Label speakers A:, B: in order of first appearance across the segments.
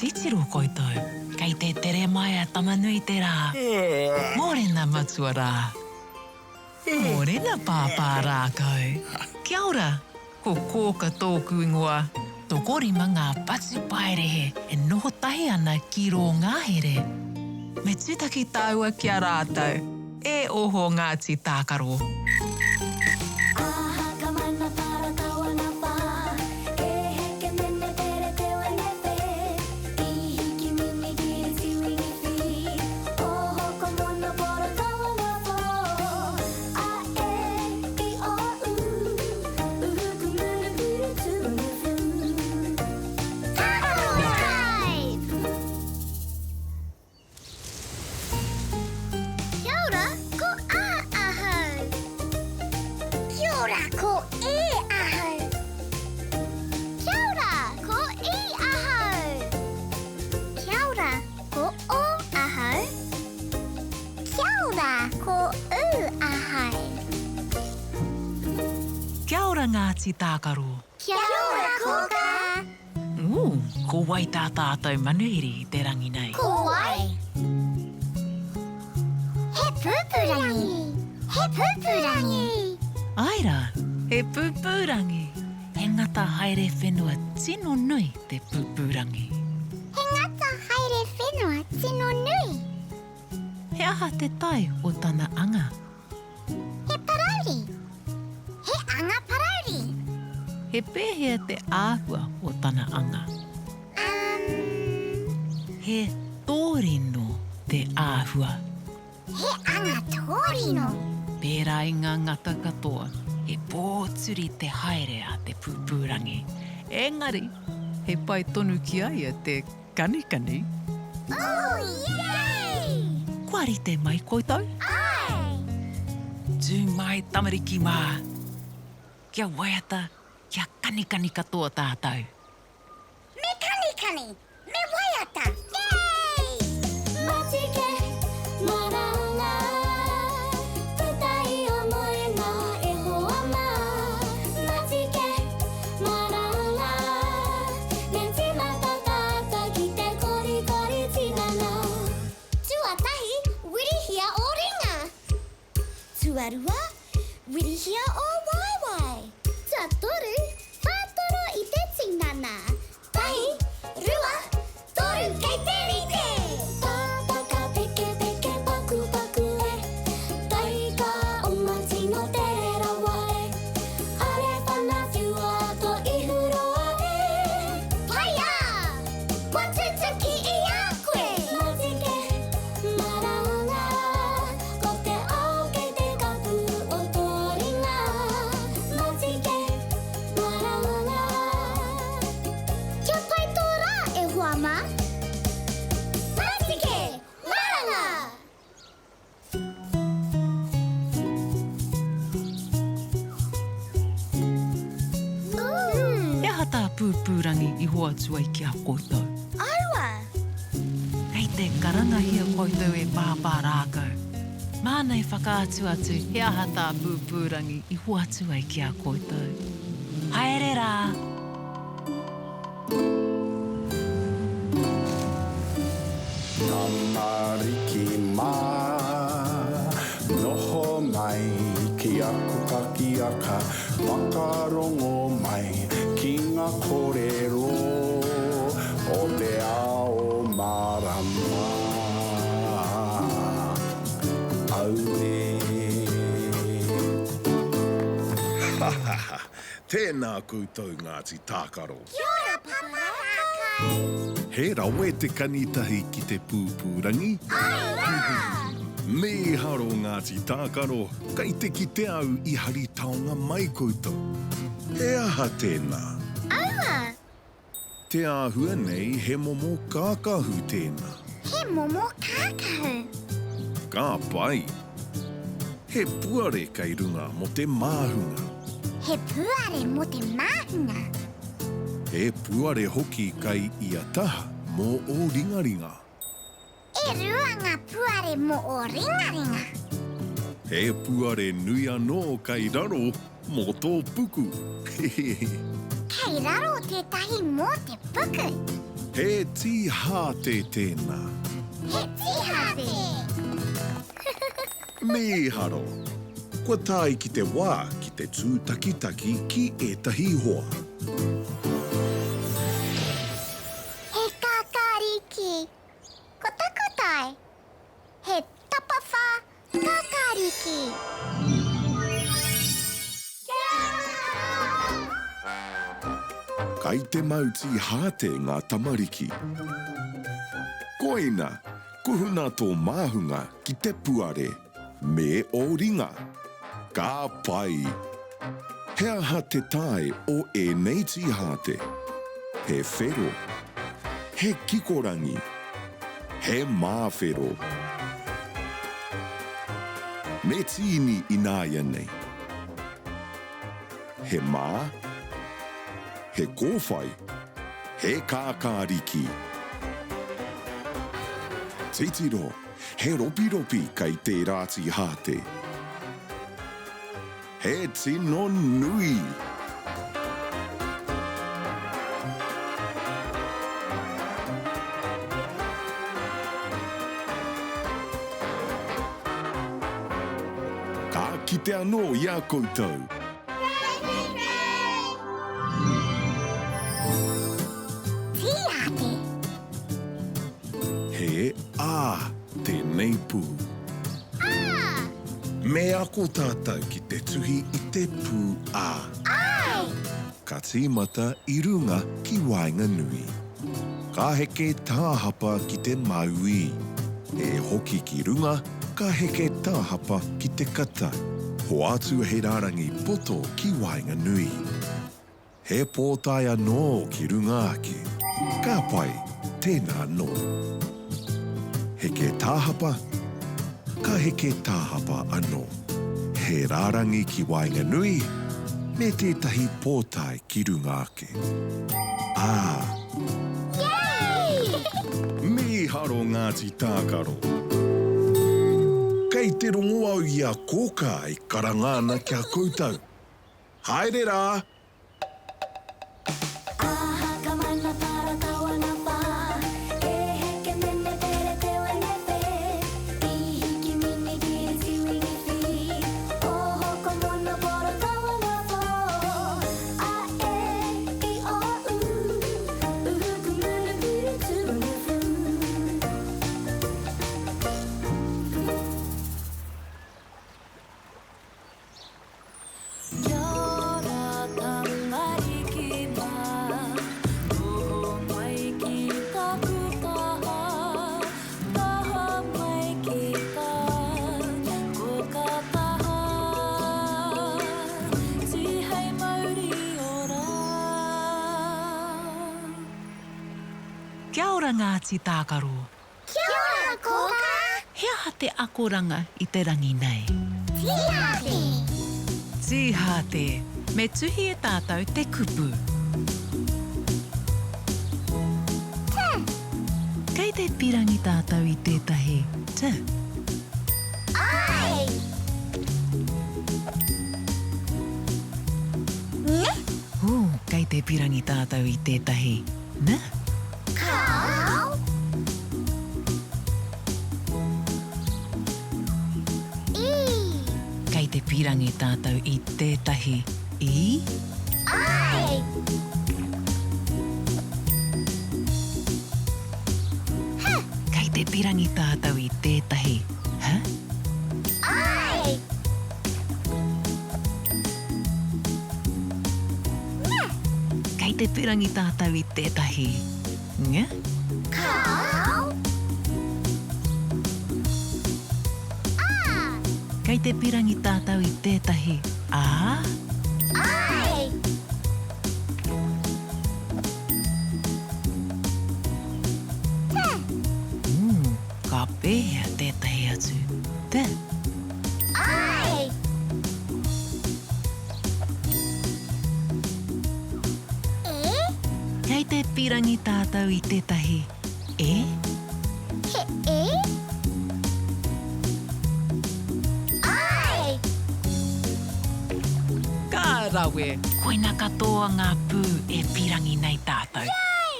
A: Titiro koutou, kei te tere mai a Tama-nui-te-rā. Mōrena matua rā. Mōrena pāpā rākau. Kia ora, ko Kōka tōku ingoa. Tokorima ngā patupaiarehe e noho tahi ana ki rō ngahere. Me tūtaki tāua ki a rātou. E oho Ngāti Tākaro.
B: Kia ora, ko A ahau. Kia ora, ko E ahau. Kia ora, ko I ahau. Kia ora, ko O ahau. Kia ora, ko U ahau.
A: Kia ora Ngāti Tākaro.
B: Kia ora Kōkā.
A: Ū, ko wai tā tātou manuhiri i te rangi nei?
B: Ko wai? He pūpūrangi! He pūpūrangi!
A: Āe rā, he pūpūrangi! He ngata haere whenua tino nui te pūpūrangi.
B: He ngata haere whenua tino nui.
A: He aha te tae o tana anga?
B: He parauri. He anga parauri.
A: He pēhea te āhua o tana anga?
B: Um.
A: He tōrino te āhua.
B: He anga tōrino.
A: Pērā i ngā ngata katoa, he pōturi te haere a te pūpūrangi. Engari, he pai tonu ki a ia te Kanikani.
B: Oh, yay!
A: Kua rite mai koutou?
B: Ae!
A: Tū mai tamariki mā. Kia waiata, kia kanikani katoa tātou.
B: Me kanikani, me waiata, yay!
C: Matike, maranga, puta i o moenga e hoa mā. Matike, maranga, Me tīmata tātou ki te korikori tinana.
B: Tuatahi, wirihia ō ringa. Tuarua, wirihia ō waewae. Tuatoru, whātoro i te tinana. Tahi, rua, toru, kei te rite!
C: Pāpaka pekepeke pakupaku e Taika oma tino tere rawa e Are whana whiua to ihu roa e.
B: Whaia! Kua tutuki i a koe!
C: Matike, maranga, ko te ao kei te kapu o tō ringa. Matike, maranga.
B: Kia pai tō rā, e hoa mā! Matike, maranga!
A: He aha tā Pūpūrangi i hoatu ai ki a koutou?
B: Aua!
A: Kei te karangahia koutou e Pāpā Rākau. Māna e whakaatu atu he aha tā Pūpūrangi i hoatu ai ki a koutou. Haere rā!
D: Tamariki mā, noho mai ki aku kakiaka, whakarongo mai ki ngā kōrero o te ao mārama. Auē.
E: Ha ha ha! Tēnā koutou Ngāti Tākaro.
B: Kia ora Papa Rākai.
E: He rawe te kani tahi ki te pūpūrangi.
B: Ae rā!
E: Mīharo Ngāti Tākaro, kei te kite au i hari taonga mai koutou. He aha tēnā?
B: Aua!
E: Te āhua nei he momo kākahu tēnā.
B: He momo kākahu.
E: Ka pai. He puare kei runga mō te māhunga.
B: He puare mō te māhunga.
E: He puare hoki kei ia taha mō ō ringaringa.
B: E rua ngā puare mō ō ringaringa.
E: He puare nui anō kei raro mō tō puku. Hehehe.
B: Kei raro tētahi mō te puku.
E: He. He tīhāte tēnā.
B: He tīhāte!
E: Mīharo! Kua tae ki te wā ki te tūtakitaki ki ētahi hoa.
B: He kākāriki. Ko taku tae, he tapawhā kākāriki.
E: Kai te mau tīhāte ngā tamariki. Koina, kuhuna tō māhunga ki te puare, me ō ringa. Ka pai! He aha te tae o ēnei tīhāte? He whero. He kikorangi. He māwhero. Me tīni ināianei. He mā. He kōwhai. He kākāriki. Titiro, he ropiropi kei tērā tīhāte. He tino nui! Ka kite anō i a koutou.
B: Tīhāte.
E: He ā tēnei pū.
B: Ā!
E: Me ako tātou ki te tuhi i te pū ā.
B: Āe!
E: Ka tīmata i runga ki waenganui. Ka heke tāhapa ki te mauī. E hoki ki runga, ka heke tāhapa ki te kata. Hoatu he rārangi poto ki waenganui. He pōtae anō ki runga ake. Ka pai, tēnā anō. Heke tāhapa, ka heke tāhapa anō. He rārangi ki waenganui, me tētahi pōtae ki runga ake. Ā!
B: Yay!
E: Mīharo Ngāti Tākaro! Kei te rongo au i a Kōkā e karanga ana ki a koutou. Haere rā!
C: Kia ora tamariki mā, noho mai ki taku taha, taha mai ki tā koka taha, tihei mauri ora.
A: Kia ora Ngāti Tākaro.
B: Kia ora Kōkā!
A: He aha te akoranga i te rangi nei?
B: Tīhāte!
A: Tīhāte! Me tuhi e tātou te kupu.
B: T.
A: Kei te pirangi tātou i tētahi t.
B: I. N.
A: Ū, kei te pirangi tātou i tētahi n.
B: Kāo. I.
A: Kei te pīrangi tātou i tētahi i.
B: Āe. H.
A: Kei te pīrangi tātou i tētahi h.
B: Āe. N.
A: Kei te pīrangi tātou i tētahi ng.
B: Kāo. A.
A: Kei te pīrangi tātou i tētahi a.
B: Āe. T.
A: Mm, ka pēhea tētahi atu te?
B: Āe. E.
A: Kei te pīrangi tātou i tētahi e?
B: He e? Āe!
A: Ka rawe! Koina katoa ngā pū e pīrangi nei tātou.
B: Yay!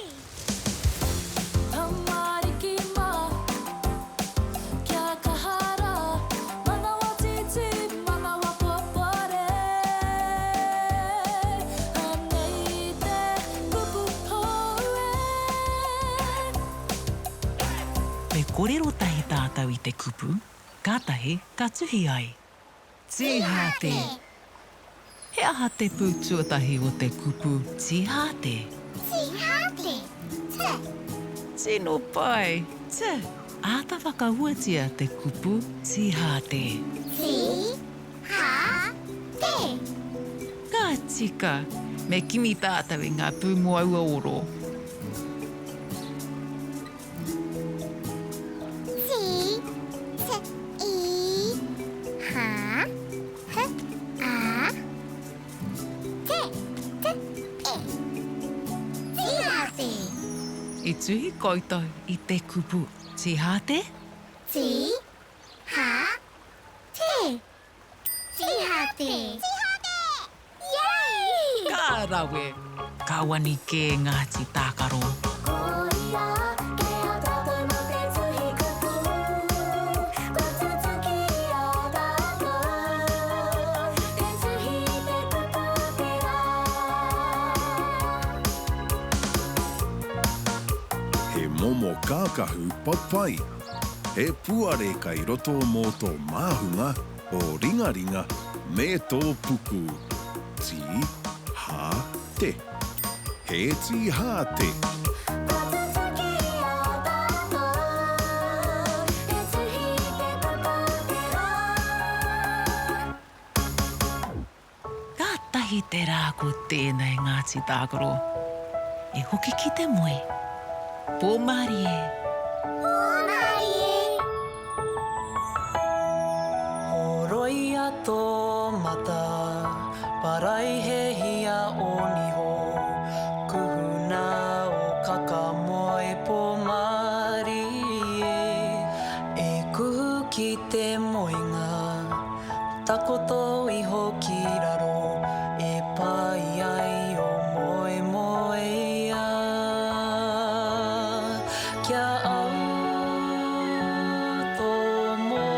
A: kōrero tahi tātou i te kupu, kātahi ka tuhi ai. Tīhāte. He aha te pū tuatahi o te kupu tīhāte?
B: Tīhāte, T.
A: Tino pai, T. Āta whakahuatia te kupu tīhāte.
B: Tī, hā, te.
A: Ka tika! Me kimi tātou i ngā pū mō aua oro.
B: T, T, I, H, H, A, T, T, E. Tīhāte.
A: I tuhi koutou i te kupu tīhāte?
B: T, H, T. Tīhāte! Tīhāte! Yay!
A: Ka rawe! Ka wani kē Ngāti Tākaro.
C: Koia kei a tātou mā te tuhi kupu, kua tutuki i a tātou te tuhi i te kupu o te rā.
E: He momo kākahu papai. He puare kai roto mō tō māhunga, tō ringaringa, me tō puku. Tī, hā, te. He tī hā te.
C: Kua tutuki i a tātou te tuhi i te kupu o te rā.
A: Kātahi te rā ko tēnei Ngāti Tākaro. E hoki ki te moe. Pō mārie.
B: Pō mārie.
F: Horoia tō mata, paraihehia ō niho, kuhuna ō kakamoe pō mārie, e kuhu ki te moenga. Takoto iho ki raro e pai ai o moemoeā. Kia au tō moe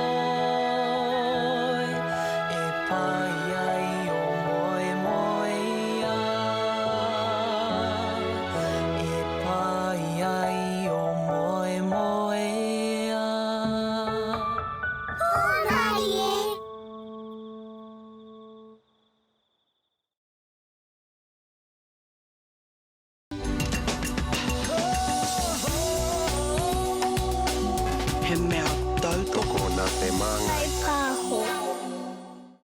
F: e pai ai o moemoeā. E pai ai o moemoeā.
B: Hōmarie!
G: He mea tautoko nā te Māngai.
B: Kaipāho.